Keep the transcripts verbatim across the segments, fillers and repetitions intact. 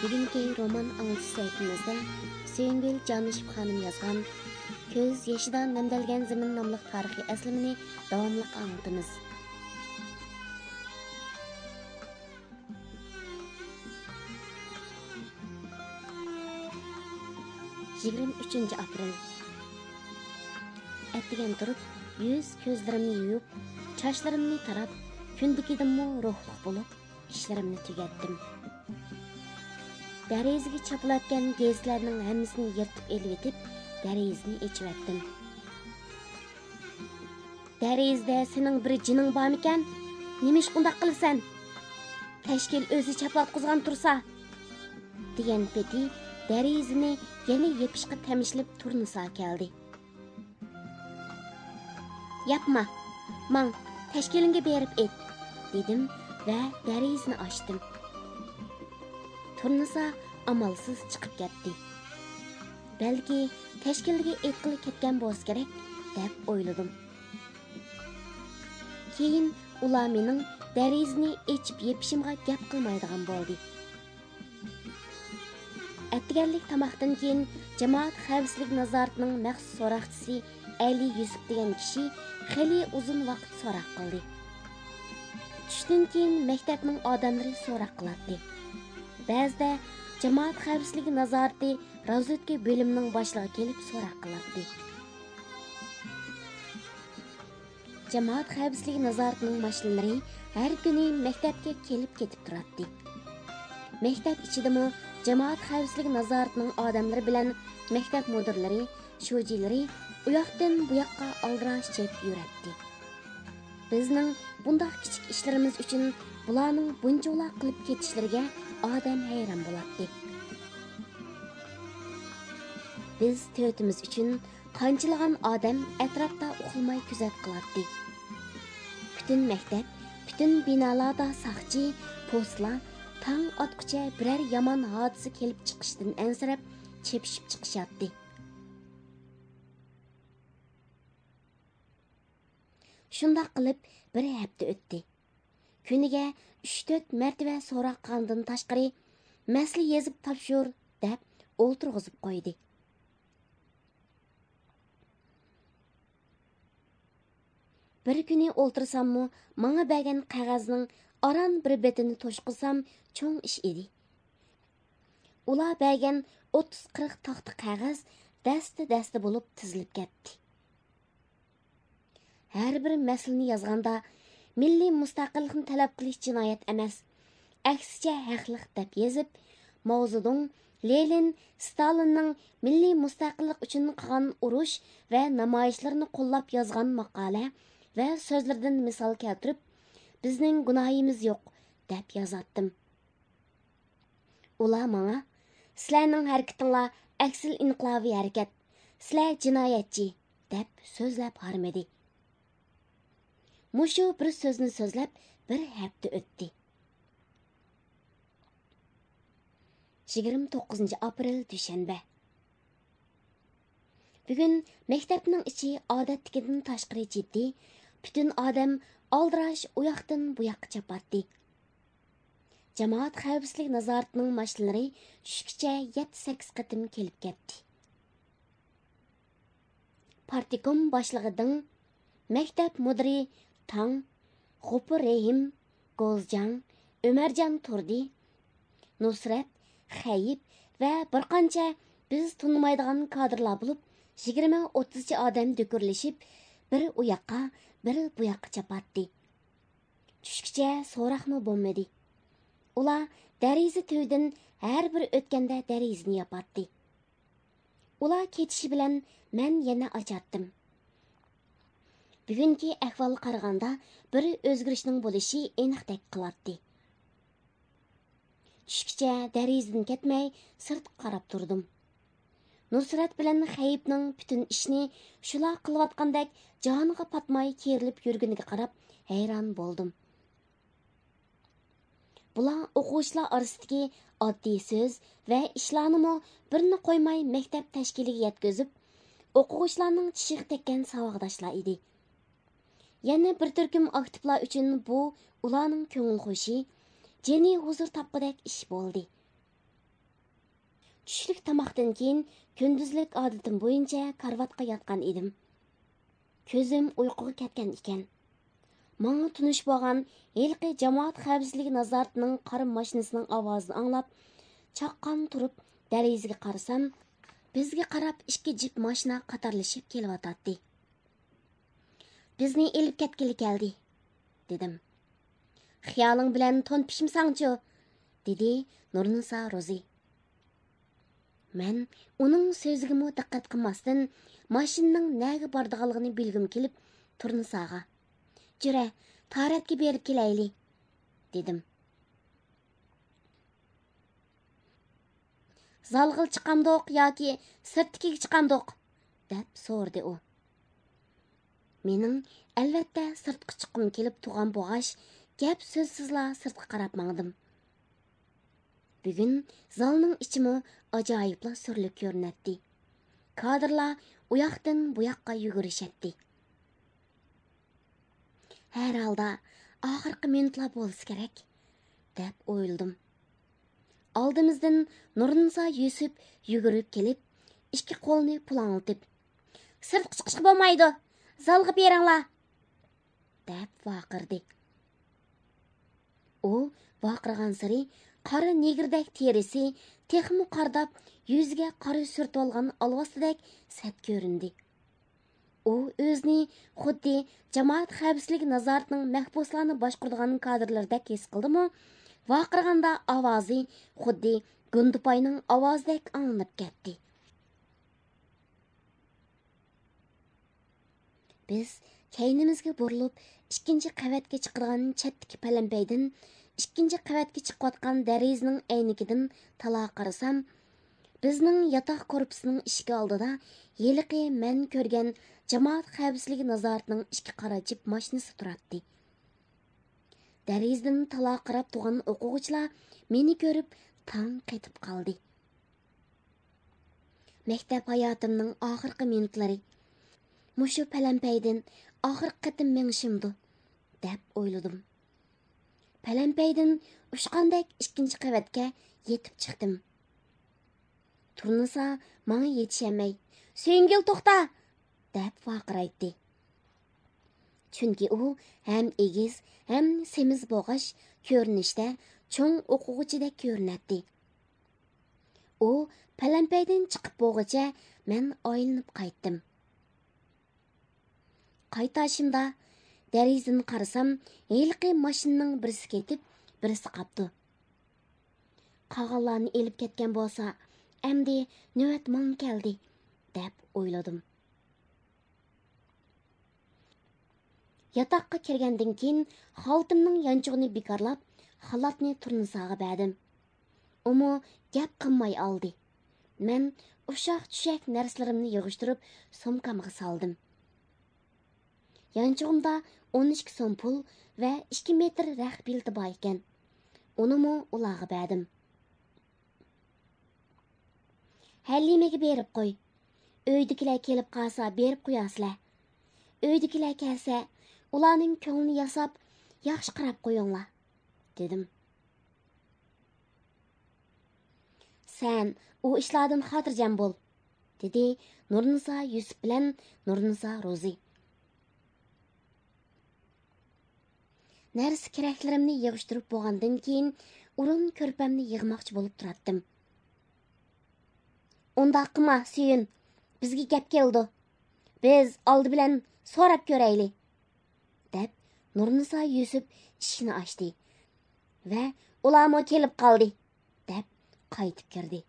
بۈگۈنكى رومان ئاڭلىتىش سەھىپىمىزدە سۆيۈنگۈل جانىشېف خانىم يازغان كۆز يېشىدا نەمدەلگەن زېمىن ناملىق تارىخىي ئەسلىمىنى داۋاملىق ئاڭلىتىمىز. يىگىرمە ئۈچىنچى ئاپرېل. ئەتىگەن تۇرۇپ، يۈز كۆزلىرىمنى يۇيۇپ، چاچلىرىمنى تاراپ، كۈندىكىدىنمۇ روھلۇق بولۇپ، ئىشلىرىمنى تۈگەتتىم. دېرىزىگە چاپلاتكان گېزىتلەرنىڭ ھەممىسىنى يىرتىپ ئېلىۋېتىپ، دېرىزىنى ئېچىۋەتتىم. دېرىزىدە سېنىڭ بىر جېنىڭ بارمىكەن؟ نېمىشقا ئۇنداق قىلىسەن؟ تەشكىل ئۆزى چاپلاتقۇزغان تۇرسا! دېگەن پېتى دېرىزىنى يەنە يېپىشقا تەمشىلىپ تۇرنىسا كەلدى. ياپما، ماڭ، تەشكىلىڭگە بېرىپ ئېيت، دېدىم ۋە دېرىزىنى ئاچتىم. تۇرنىسا ئامالسىز چىقىپ كەتتى. بەلكى تەشكىلگە ئېيتقىلى كەتكەن بولسا كېرەك، دەپ ئويلىدىم. كېيىن ئۇلار مېنىڭ دېرىزىنى ئېچىپ يېپىشىمغا گەپ قىلمايدىغان بولدى. ئەتىگەنلىك تاماقتىن كېيىن جامائەت خەۋپسىزلىك نازارىتىنىڭ مەخسۇس سوراقچىسى ئەلى يۈسۈپ دېگەن كىشى خېلى ئۇزۇن ۋاقىت سوراق قىلدى. چۈشتىن كېيىن مەكتەپنىڭ ئادەملىرى سوراق قىلاتتى. بەزىدە جامائەت خەۋپسىزلىك نازارىتى رازۋېدكا بۆلۈمىنىڭ باشلىقى كېلىپ سوراق قىلاتتى. جامائەت خەۋپسىزلىك نازارىتىنىڭ ماشىنىلىرى ھەر كۈنى مەكتەپكە كېلىپ كېتىپ تۇراتتى. مەكتەپ ئىچىدىمۇ جامائەت خەۋپسىزلىك نازارىتىنىڭ ئادەملىرى بىلەن مەكتەپ مۇدىرلىرى، شۇجىلىرى ئۇياقتىن بۇياققا ئالدىراش چېپىپ يۈرەتتى. بىزنىڭ بۇنداق كىچىك ئىشلىرىمىز ئۈچۈن بۇلارنىڭ بۇنچىۋالا قىلىپ كېتىشلىرىگە ئادەم ھەيران بولاتتى. بىز تۆتىمىز ئۈچۈن قانچىلىغان ئادەم ئەتراپتا ئۇخلىماي كۆزەت قىلاتتى. پۈتۈن مەكتەپ، پۈتۈن بىنالاردا ساقچى، پوستلار تاڭ ئاتقۇچە بىرەر يامان ھادىسە كېلىپ چىقىشتىن ئەنسىرەپ چېپىشىپ چىقىشاتتى. شۇنداق قىلىپ بىر ھەپتە ئۆتتى. كۈنىگە ئۈچ-تۆت مەرتىۋە سوراق قىلغاندىن تاشقىرى، مەسىلە يېزىپ تاپشۇر، دەپ ئولتۇرغۇزۇپ قويدى. بىر كۈنى ئولتۇرساممۇ، ماڭا بەرگەن قەغەزنىڭ ئاران بىر بېتىنى توشقۇزسام، چوڭ ئىش ئىدى. ئۇلار بەرگەن ئوتتۇز-قىرىق تاختا قەغەز دەستە-دەستە بولۇپ تىزىلىپ كەتتى. ھەر بىر مەسىلىنى يازغاندا، مىللىي مۇستەقىللىقنى تەلەپ قىلىش جىنايەت ئەمەس، ئەكسىچە ھەقلىق دەپ يېزىپ، ماۋزېدۇڭ، لېنىن، ستالىننىڭ مىللىي مۇستەقىللىق ئۈچۈن قىلغان ئۇرۇش ۋە نامايىشلىرىنى قوللاپ يازغان ماقالە ۋە سۆزلىرىدىن مىسال كەلتۈرۈپ، بىزنىڭ گۇناھىمىز يوق، دەپ يازاتتىم. ئۇلار ماڭا، سىلەرنىڭ ھەرىكىتىڭلار ئەكسىل ئىنقىلابىي ھەرىكەت، سىلەر جىنايەتچى، دەپ سۆزلەپ ھارمىدى. مۇشۇ بىر سۆزنى سۆزلەپ بىر ھەپتە ئۆتتى. يىگىرمە توققۇزىنچى ئاپرېل، دۈشەنبە. بۈگۈن مەكتەپنىڭ ئىچى ئادەتتىكىدىن تاشقىرى جىددىي، پۈتۈن ئادەم ئالدىراش ئۇياقتىن بۇياققا چاپاتتى. جامائەت خەۋپسىزلىك نازارىتىنىڭ ماشىنىلىرى چۈشكىچە يەتتە-سەككىز قېتىم كېلىپ كەتتى. پارتكوم باشلىقى دىڭ، مەكتەپ مۇدىرى تاڭ، غوپۇر رېھىم، گوزجاڭ، ئۆمەرجان تۇردى، نۇسرەت، خەيىپ ۋە بىر قانچە بىز تونۇمايدىغان كادىرلار بولۇپ، يىگىرمە-ئوتتۇزچە ئادەم دۆكۈرلىشىپ، بىر ئۇياققا، بىر بۇياققا چاپاتتى. چۈشكىچە سوراقمۇ بولمىدى. ئۇلار دېرىزە تۈۋىدىن ھەر بىر ئۆتكەندە دېرىزىنى ياپاتتى. ئۇلار كېتىشى بىلەن مەن يەنە ئاچاتتىم. بۈگۈنكى ئەھۋالغا قارىغاندا، بىر ئۆزگىرىشنىڭ بولۇشى ئېنىقتەك قىلاتتى. چۈشكىچە دېرىزىدىن كەتمەي، سىرتقا قاراپ تۇردۇم. نۇسرەت بىلەن خەيىپنىڭ پۈتۈن ئىشنى شۇلار قىلىۋاتقاندەك جانىغا پاتماي كېرىلىپ يۈرگىنىگە قاراپ ھەيران بولدۇم. بۇلار ئوقۇغۇچىلار ئارىسىدىكى ئاددىي سۆز ۋە ئىشلارنىمۇ بىرنى قويماي مەكتەپ تەشكىلىگە يەتكۈزۈپ، ئوقۇغۇچىلارنىڭ چىشىغا تەگكەن ساۋاقداشلار ئىدى. يەنە بىر تۈركۈم ئاكتىپلار ئۈچۈن بۇ ئۇلارنىڭ كۆڭۈل خۇشى، جېنى ھۇزۇر تاپقۇدەك ئىش بولدى. چۈشلۈك تاماقتىن كېيىن كۈندۈزلۈك ئادىتىم بويىچە كارىۋاتقا ياتقان ئىدىم. كۆزۈم ئۇيقۇغا كەتكەن ئىكەن. ماڭا تونۇش بولغان ھېلىقى جامائەت خەۋپسىزلىكى نازارىتىنىڭ قارا ماشىنىسىنىڭ ئاۋازىنى ئاڭلاپ، چاققان تۇرۇپ دېرىزىگە قارىسام، بىزگە قاراپ ئىككى جىپ ماشىنا قاتارلىشىپ كېلىۋاتاتتى. «بىزنى ئېلىپ كەتكىلى كەلدى» دېدىم. «خىيالىڭ بىلەن تون پىشمىساڭچۇ؟» دېدى نۇرنىسا روزى. مەن ئۇنىڭ سۆزىگىمۇ دىققەت قىلماستىن، ماشىنىنىڭ نەگە بارىدىغانلىقىنى بىلگۈم كېلىپ، تۇرنىساغا: «جۈرە، تارەتكە بېرىپ كېلەيلى» دېدىم. «زالغىلا چىقامدۇق ياكى سىرتتىكىگە چىقامدۇق؟» دەپ سورىدى ئۇ. مېنىڭ ئەلۋەتتە سىرتقا چىققۇم كېلىپ تۇرغان بولغاچ، گەپ سۆزسىزلا سىرتقا قاراپ ماڭدىم. بۈگۈن زالنىڭ ئىچىمۇ ئاجايىپلا سۈرلۈك كۆرۈنەتتى. كادىرلار ئۇياقتىن بۇياققا يۈگۈرۈشەتتى. «ھەرھالدا ئاخىرقى مىنۇتلار بولسا كېرەك» دەپ ئويلىدىم. ئالدىمىزدىن نۇرنىسا يۈسۈپ يۈگۈرۈپ كېلىپ، ئىككى قولىنى پۇلاڭلىتىپ، «سىرتقا چىقىشقا بولمايدۇ، زالغا بېرىڭلار» دەپ ۋارقىرىدى. ئۇ ۋارقىرىغانسېرى قارا نېگىردەك تېرىسى تېخىمۇ قارىداپ، يۈزىگە قارا سۈرتۈۋالغان ئالۋاستىدەك سەت كۆرۈندى. ئۇ ئۆزىنى خۇددى جامائەت خەۋپسىزلىك نازارىتىنىڭ مەھبۇسلارنى باشقۇرىدىغان كادىرلىرىدەك ھېس قىلدىمۇ، ۋارقىرىغاندا ئاۋازى خۇددى گۇندىپاينىڭ ئاۋازىدەك ئاڭلىنىپ كەتتى. بىز كەينىمىزگە بۇرۇلۇپ، ئىككىنچى قەۋەتكە چىقىدىغان چەتتىكى پەلەمپەيدىن ئىككىنچى قەۋەتكە چىقىۋاتقان دېرىزىنىڭ ئەينىكىدىن تالا قارىسام، بىزنىڭ ياتاق گۇرۇپپىسىنىڭ ئىشىكى ئالدىدا ھېلىقى مەن كۆرگەن جامائەت خەۋپسىزلىكى نازارىتىنىڭ ئىككى قارا جىپ ماشىنىسى تۇراتتى. دېرىزىدىن تالا قاراپ تۇرغان ئوقۇغۇچىلار مېنى كۆرۈپ تاڭ قېتىپ قالدى. مەكتەپ ھاياتىمنىڭ ئاخىرقى مىنۇتلىرى. مۇشۇ پەلەمپەيدىن ئاخىرقى قېتىم مېڭىشىمدۇ، دەپ ئويلىدىم. پەلەمپەيدىن ئۇچقاندەك ئىككىنچى قەۋەتكە يېتىپ چىقتىم. تۇرنىسا ماڭا يېتىشەلمەي، «سۆيۈنگۈل، توختا!» دەپ ۋارقىرايتتى. چۈنكى ئۇ ھەم ئېگىز، ھەم سېمىز بولغاچ، كۆرۈنۈشتە چوڭ ئوقۇغۇچىدەك كۆرۈنەتتى. ئۇ پەلەمپەيدىن چىقىپ بولغۇچە مەن ئايلىنىپ قايتتىم. قايتاشىمدا دېرىزىدىن قارىسام، ھېلىقى ماشىنىنىڭ بىرسى كېتىپ، بىرسى قاپتۇ. «قالغانلارنى ئېلىپ كەتكەن بولسا، ئەمدى نۆۋەت ماڭا كەلدى» دەپ ئويلىدىم. ياتاققا كىرگەندىن كېيىن خالتىمنىڭ يانچۇقىنى بىكارلاپ، خالاتنى تۇرنىساغا بەردىم. ئۇمۇ گەپ قىلماي ئالدى. مەن ئۇششاق-چۈششەك نەرسىلىرىمنى يىغىشتۇرۇپ سومكامغا سالدىم. يانچۇقۇمدا ئون ئىككى سوم پۇل ۋە ئىككى مېتىر رەخت بېلىتى بار ئىكەن. ئۇنىمۇ ئۇلارغا بەردىم. «ھەلىمىگە بېرىپ قوي. ئۆيدىكىلەر كېلىپ قالسا بېرىپ قويارسىلەر. ئۆيدىكىلەر كەلسە، ئۇلارنىڭ كۆڭلىنى ياساپ، ياخشى قاراپ قويۇڭلار» دېدىم. «سەن ئۇ ئىشلاردىن خاتىرجەم بول» دېدى نۇرنىسا يۈسۈپ بىلەن نۇرنىسا روزى. نەرسە-كېرەكلىرىمنى يىغىشتۇرۇپ بولغاندىن كېيىن، ئورۇن-كۆرپەمنى يىغماقچى بولۇپ تۇراتتىم. «ئۇنداق قىلما، سۆيۈن، بىزگە گەپ كېلىدۇ. بىز ئالدى بىلەن سوراپ كۆرەيلى» دەپ، نۇرنىسا يۈسۈپ ئىشىكنى ئاچتى ۋە «ئۇلارمۇ كېلىپ قالدى» دەپ قايتىپ كىردى.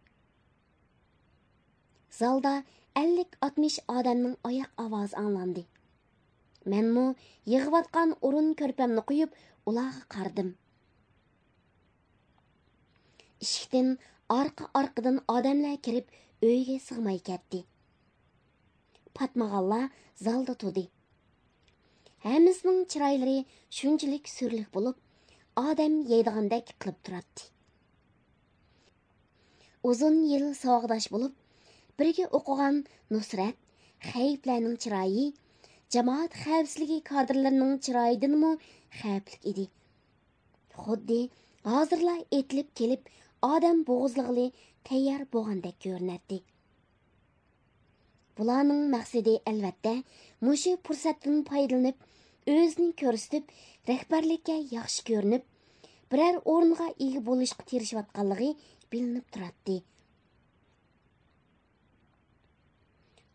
زالدا ئەللىك-ئاتمىش ئادەمنىڭ ئاياق ئاۋازى ئاڭلاندى. مەنمۇ يىغىۋاتقان ئورۇن-كۆرپەمنى قويۇپ، ئۇلارغا قارىدىم. ئىشىكتىن ئارقا-ئارقىدىن ئادەملەر كىرىپ، ئۆيگە سىغماي كەتتى. پاتمىغانلار زالدا تۇردى. ھەممىسىنىڭ چىرايلىرى شۇنچىلىك سۈرلۈك بولۇپ، ئادەم يەيدىغاندەك قىلىپ تۇراتتى. ئۇزۇن يىل ساۋاقداش بولۇپ، بىرگە ئوقۇغان نۇسرەت، خەيپلەرنىڭ چىرايى جامائەت خەۋپسىزلىكى كادىرلىرىنىڭ چىرايىدىنمۇ خەۋپلىك ئىدى. خۇددى ھازىرلا ئېتىلىپ كېلىپ، ئادەم بوغۇزلىغىلى تەييار بولغاندەك كۆرۈنەتتى. بۇلارنىڭ مەقسىتى، ئەلۋەتتە، مۇشۇ پۇرسەتتىن پايدىلىنىپ، ئۆزىنى كۆرسىتىپ، رەھبەرلىككە ياخشى كۆرۈنۈپ، بىرەر ئورۇنغا ئىگە بولۇشقا تىرىشىۋاتقانلىقى بىلىنىپ تۇراتتى.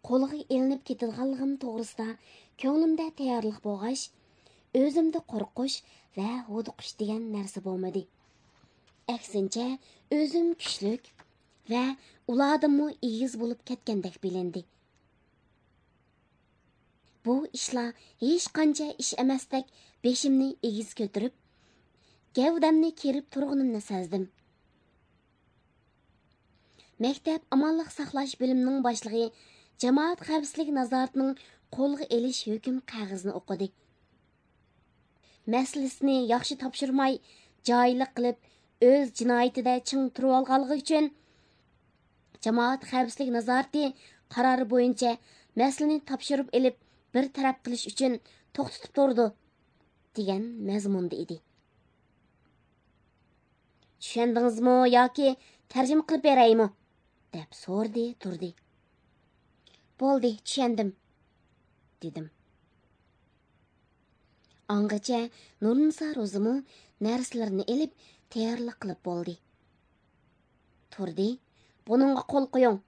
قولغا ئېلىنىپ كېتىدىغانلىقىم توغرىسىدا كۆڭلۈمدە تەييارلىق بولغاچ، ئۆزۈمدە قورقۇش ۋە ھودۇقۇش دېگەن نەرسە بولمىدى. ئەكسىنچە، ئۆزۈم كۈچلۈك ۋە ئۇلاردىنمۇ ئېگىز بولۇپ كەتكەندەك بىلىندى. بۇ ئىشلار ھېچقانچە ئىش ئەمەستەك بېشىمنى ئېگىز كۆتۈرۈپ، گەۋدەمنى كېرىپ تۇرغىنىمنى سەزدىم. مەكتەپ ئامانلىق ساقلاش بۆلۈمىنىڭ باشلىقى جامائەت خەۋپسىزلىك نازارىتىنىڭ قولغا ئېلىش ھۆكۈم قەغىزىنى ئوقۇدى. مەسىلىسىنى ياخشى تاپشۇرماي، جاھىللىق قىلىپ، ئۆز جىنايىتىدە چىڭ تۇرۇۋالغانلىقى ئۈچۈن، جامائەت خەۋپسىزلىك نازارىتى قارارى بويىچە مەسىلىنى تاپشۇرۇپ ئېلىپ، بىر تەرەپ قىلىش ئۈچۈن توختىتىپ تۇرىدۇ، دېگەن مەزمۇندا ئىدى. «چۈشەندىڭىزمۇ ياكى تەرجىمە قىلىپ بېرەيمۇ؟» دەپ سورىدى تۇردى. «بولدى، چۈشەندىم» دېدىم. ئاڭغىچە نۇرنىسا روزىمۇ نەرسىلىرىنى ئېلىپ تەييارلىق قىلىپ بولدى. تۇردى، «بۇنىڭغا قول قويۇڭ»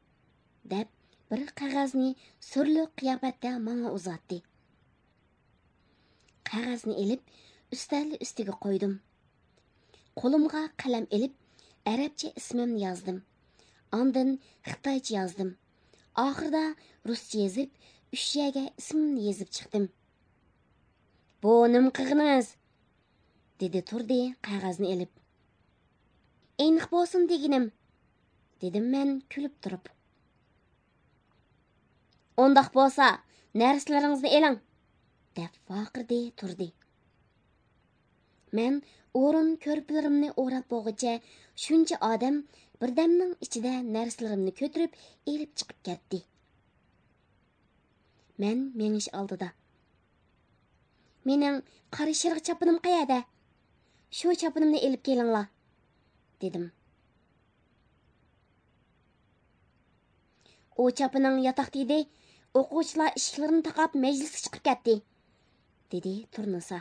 دەپ، بىر قەغەزنى سۈرلۈك قىياپەتتە ماڭا ئۇزاتتى. قەغەزنى ئېلىپ، ئۈستەل ئۈستىگە قويدۇم. قولۇمغا قەلەم ئېلىپ، ئەرەبچە ئىسمىمنى يازدىم. ئاندىن خىتايچە يازدىم. ئاخىرىدا رۇسچە يېزىپ، ئۈچ يەرگە ئىسمىمنى يېزىپ چىقتىم. «بۇ نېمە قىلغىنىڭىز؟» دېدى تۇردى قەغەزنى ئېلىپ. «ئېنىق بولسۇن دېگىنىم» دېدىم مەن كۈلۈپ تۇرۇپ. «ئۇنداق بولسا، نەرسىلىرىڭىزنى ئېلىڭ» دەپ ۋارقىرىدى تۇردى. مەن ئورۇن كۆرپىلىرىمنى ئوراپ بولغۇچە شۇنچە ئادەم بىردەمنىڭ ئىچىدە نەرسىلىرىمنى كۆتۈرۈپ ئېلىپ چىقىپ كەتتى. مەن مېڭىش ئالدىدا، «مېنىڭ قارا شىرغا چاپىنىم قەيەردە؟ شۇ چاپىنىمنى ئېلىپ كېلىڭلار» دېدىم. «ئۇ چاپىنىڭ ياتاقتا ئىدى، ئوقۇغۇچىلار ئىشىكلىرىنى تاقاپ مەجلىسكە چىقىپ كەتتى» دېدى تۇرنىسا.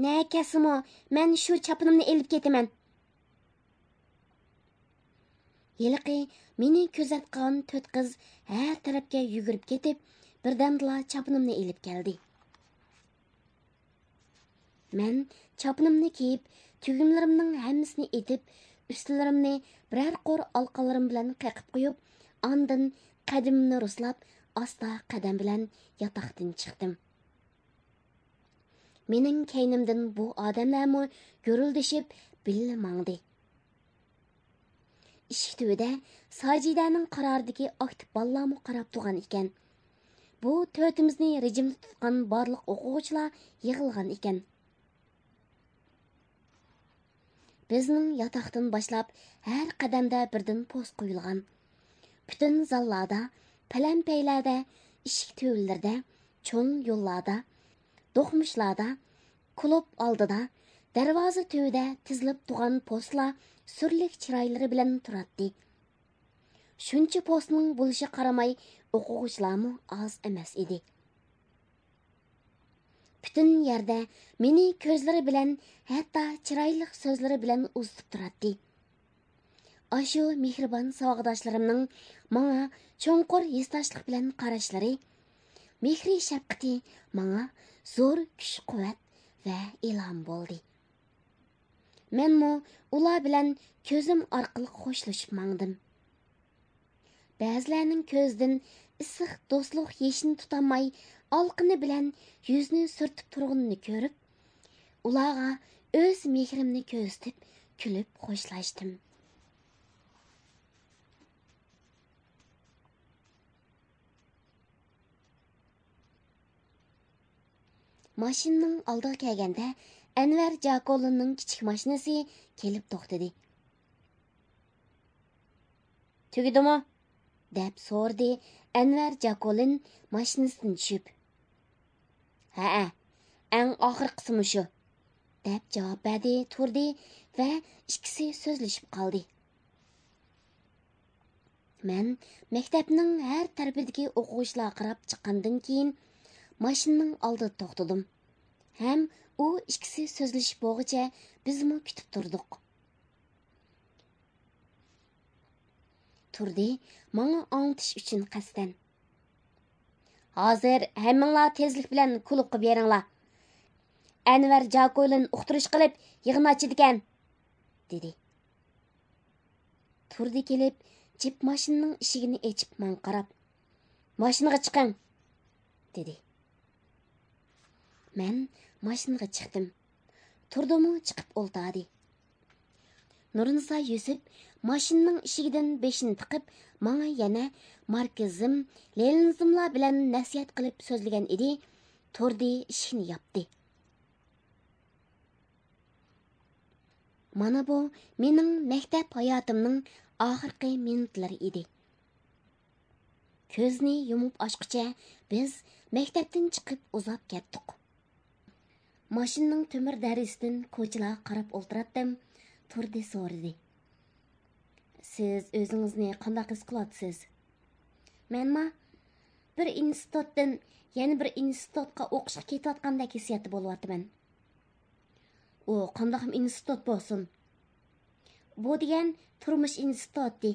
«نەگە كەتسىمۇ، مەن شۇ چاپىنىمنى ئېلىپ كېتىمەن.» ھېلىقى مېنى كۆزەتكەن تۆت قىز ھەر تەرەپكە يۈگۈرۈپ كېتىپ، بىردەمدىلا چاپىنىمنى ئېلىپ كەلدى. مەن چاپىنىمنى كىيىپ، تۈگمىلىرىمنىڭ ھەممىسىنى ئېتىپ، ئۈستىلىرىمنى بىرەر قۇر ئالقانلىرىم بىلەن قېقىپ قويۇپ، ئاندىن قەدىمىمنى رۇسلاپ، ئاستا قەدەم بىلەن ياتاقتىن چىقتىم. مېنىڭ كەينىمدىن بۇ ئادەملەرمۇ گۈرۈلدىشىپ بىللە ماڭدى. ئىشىك تۈۋىدە ساجىدەنىڭ قارارىدىكى ئاكتىپ بالىلارمۇ قاراپ تۇرغان ئىكەن. بۇ تۆتىمىزنى رېجىمدا تۇتقان بارلىق ئوقۇغۇچىلار يىغىلغان ئىكەن. بىزنىڭ ياتاقتىن باشلاپ ھەر قەدەمدە بىردىن پوست قويۇلغان. پۈتۈن زاللاردا، پەلەمپەيلەردە، ئىشىك تۈۋىلىرىدە، چوڭ يوللاردا، دوقمۇشلاردا، كۇلۇب ئالدىدا، دەرۋازا تۈۋىدە تىزىلىپ تۇرغان پوستلار سۈرلۈك چىرايلىرى بىلەن تۇراتتى. شۇنچە پوستنىڭ بولۇشىغا قارىماي، ئوقۇغۇچىلارمۇ ئاز ئەمەس ئىدى. پۈتۈن يەردە مېنى كۆزلىرى بىلەن، ھەتتا چىرايلىق سۆزلىرى بىلەن ئۇزىتىپ تۇراتتى. ئاشۇ مېھرىبان ساۋاقداشلىرىمنىڭ ماڭا چوڭقۇر ھېسداشلىق بىلەن قاراشلىرى، مېھرى شەپقىتى ماڭا زور كۈچ-قۇۋۋەت ۋە ئىلھام بولدى. مەنمۇ ئۇلار بىلەن كۆزۈم ئارقىلىق خوشلىشىپ ماڭدىم. بەزىلەرنىڭ كۆزىدىن ئىسسىق دوستلۇق يېشىنى تۇتالماي، ئالىقىنى بىلەن يۈزىنى سۈرتۈپ تۇرغىنىنى كۆرۈپ، ئۇلارغا ئۆز مېھرىمنى كۆرسىتىپ، كۈلۈپ خوشلاشتىم. ماشىنىنىڭ ئالدىغا كەلگەندە، ئەنۋەر جاكولىننىڭ كىچىك ماشىنىسى كېلىپ توختىدى. «تۈگىدىمۇ؟» دەپ سورىدى ئەنۋەر جاكولىن ماشىنىسىدىن چۈشۈپ. «ھەئە، ئەڭ ئاخىرقىسى مۇشۇ» دەپ جاۋاب بەردى تۇردى ۋە ئىككىسى سۆزلىشىپ قالدى. مەن مەكتەپنىڭ ھەر تەرىپىدىكى ئوقۇغۇچىلارغا قاراپ چىققاندىن كېيىن، ماشىنىنىڭ ئالدىدا توختىدىم ھەم ئۇ ئىككىسى سۆزلىشىپ بولغۇچە بىزمۇ كۈتۈپ تۇردۇق. تۇردى ماڭا ئاڭلىتىش ئۈچۈن قەستەن: «ھازىر ھەممىڭلار تېزلىك بىلەن كۇلۇبقا بېرىڭلار. ئەنۋەر جاكويلىن ئۇقتۇرۇش قىلىپ يىغىن ئاچىدىكەن» دېدى. تۇردى كېلىپ، جىپ ماشىنىنىڭ ئىشىكىنى ئېچىپ ماڭا قاراپ: «ماشىنىغا چىقىڭ» دېدى. مەن ماشىنىغا چىقتىم. تۇردىمۇ چىقىپ ئولتۇردى. نۇرنىسا يۈسۈپ ماشىنىنىڭ ئىشىكىدىن بېشىنى تىقىپ، ماڭا يەنە ماركسىزم، لېنىنىزملار بىلەن نەسىھەت قىلىپ سۆزلىگەن ئىدى. تۇردى ئىشىكنى ياپتى. مانا بۇ مېنىڭ مەكتەپ ھاياتىمنىڭ ئاخىرقى مىنۇتلىرى ئىدى. كۆزنى يۇمۇپ ئاچقۇچە بىز مەكتەپتىن چىقىپ ئۇزاپ كەتتۇق. ماشىنىنىڭ تۆمۈر دەرىزىسىدىن كوچىلارغا قاراپ ئولتۇراتتىم. تۇردى سورىدى: «سىز ئۆزىڭىزنى قانداق ھېس قىلاتسىز؟» مەنما، بىر ئىنستىتۇتتىن يەنە بىر ئىنستىتۇتقا ئوقۇشقا كېتىۋاتقاندەك ھېسسىياتتا بولۇۋاتىمەن. ئۇ قانداقمۇ ئىنستىتۇت بولسۇن؟ بۇ دېگەن تۇرمۇش ئىنستىتۇتى.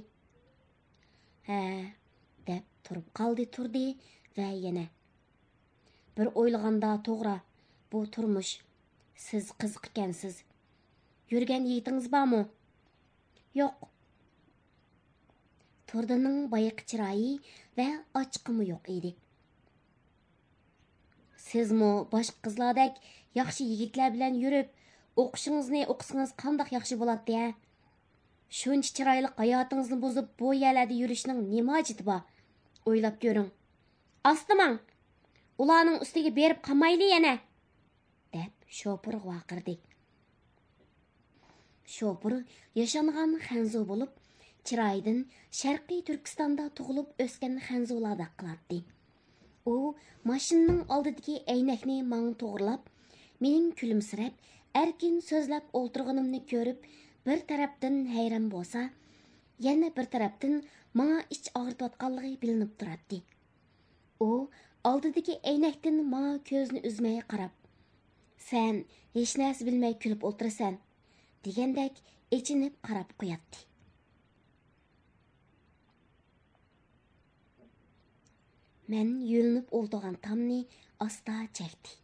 ھە، دەپ تۇرۇپ قالدى تۇردى ۋە يەنە: «بىر ئويلىغاندا توغرا، بۇ تۇرمۇش. سىز قىزىق ئىكەنسىز. يۈرگەن يىگىتىڭىز بارمۇ؟» «يوق.» تۇردىنىڭ بايىقى چىرايى ۋە ئاچچىقىمۇ يوق ئىدى. «سىزمۇ باشقا قىزلاردەك ياخشى يىگىتلەر بىلەن يۈرۈپ، ئوقۇشىڭىزنى ئوقۇسىڭىز قانداق ياخشى بولاتتى ھە؟ شۇنچە چىرايلىق ھاياتىڭىزنى بۇزۇپ، بۇ يەرلەردە يۈرۈشنىڭ نېمە ھاجىتى بار؟ ئويلاپ كۆرۈڭ. ئاستا ماڭ! ئۇلارنىڭ ئۈستىگە بېرىپ قالمايلى يەنە!» دەپ شوپۇرغا ۋارقىرىدى. شوپۇر ياشانغان خەنزۇ بولۇپ، چىرايىدىن شەرقىي تۈركىستاندا تۇغۇلۇپ ئۆسكەن خەنزۇلاردەك قىلاتتى. ئۇ ماشىنىنىڭ ئالدىدىكى ئەينەكنى ماڭا توغرىلاپ، مېنىڭ كۈلۈمسىرەپ، ئەركىن سۆزلەپ ئولتۇرغىنىمنى كۆرۈپ، بىر تەرەپتىن ھەيران بولسا، يەنە بىر تەرەپتىن ماڭا ئىچ ئاغرىتىۋاتقانلىقى بىلىنىپ تۇراتتى. ئۇ ئالدىدىكى ئەينەكتىن ماڭا كۆزىنى ئۈزمەي قاراپ، «سەن ھېچنەرسە بىلمەي كۈلۈپ ئولتۇرىسەن» دېگەندەك ئېچىنىپ قاراپ قوياتتى. مەن يۆلىنىپ ئولتۇرغان تامنى ئاستا چەكتى.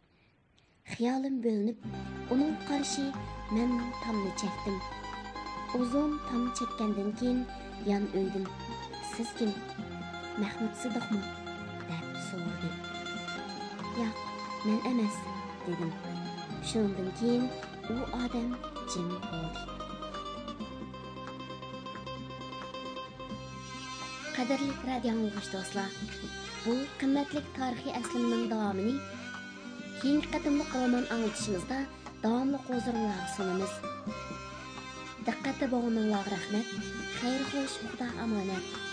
خىيالىم بۆلۈنۈپ، ئۇنىڭغا قارشى مەنمۇ تامنى چەكتىم. ئۇزۇن تام چەككەندىن كېيىن يان ئۆيدىن: «سىز كىم؟ مەخمۇت سىدىقمۇ؟» دەپ سورىدى. «ياق، مەن ئەمەس» دېدىم. شۇنىڭدىن كېيىن ئۇ ئادەم جىم بولدى. قەدىرلىك رادىيو ئاڭلىغۇچى دوستلار، بۇ قىممەتلىك تارىخىي ئەسلىمىنىڭ داۋامىنى كېيىنكى قېتىملىق رومان ئاڭلىتىشىمىزدا داۋاملىق ھۇزۇرۇڭلارغا سۇنىمىز. دىققەتتە بولغىنىڭلارغا رەھمەت. خەير خوش، خۇدا ئامانەت.